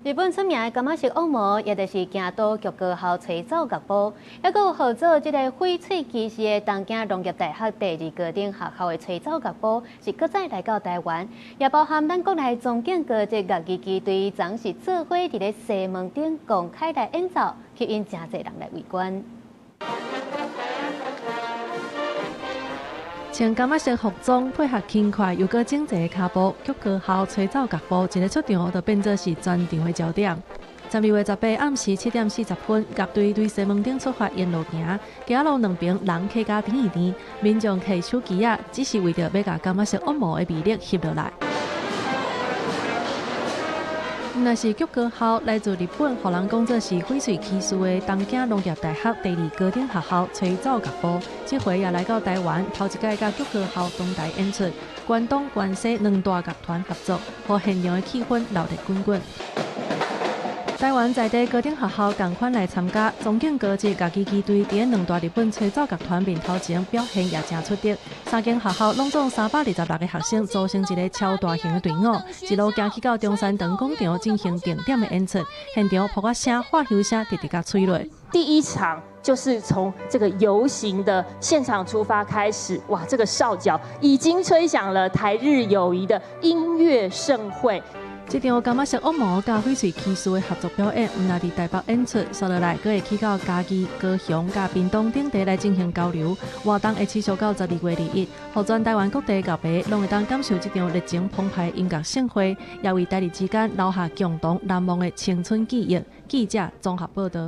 日本出名的柑仔色惡魔，也就是京都菊高校吹奏樂部，猶閣有號做這個翡翠騎士的東京農業大學第二高等學校的吹奏樂部，是閣再來到台灣，也包含咱國內重警高級樂器機隊，昨是做伙佇咧西門町公開來演奏，吸引誠濟人來圍觀。穿柑仔色服裝，配合輕快又閣整齊的跤步，菊高校吹奏樂部一个出場就變做是全場的焦點。12月18暗時7點40分，樂隊對西門町出發，沿路行，街路兩邊人客甲甜甜，民眾提手機仔，只是為著欲共柑仔色惡魔的魅力翕落來。若是菊高校來自日本，予人講做是翡翠騎士的東京農業大學第二高等學校吹奏樂部，這回也來到台灣，頭一擺佮菊高校同台演出，關東、關西兩大樂團合作，予現場的氣氛鬧熱滾滾。台灣在地高等學校仝款來參加，重警高級樂器機隊佇兩大日本吹奏樂團面頭前表現也誠出色。三間學校攏總326個學生組成一个超大型的隊伍，一路行去到中山堂廣場進行定點的演出，現場噗仔聲、喝挾聲直直共催落。第一場就是從這個遊行的現場出發開始，哇！這個哨角已經吹響了台日友誼的音樂盛會。這場柑仔色惡魔佮翡翠騎士的合作表演，毋但佇台北演出，紲落來閣會去到嘉義、高雄佮屏東等地來進行交流。活動會持續到12月21，予全台灣各地樂迷攏會當感受這場熱情澎湃的音樂盛會，也為台日之間留下共同難忘的青春記憶。記者綜合報導。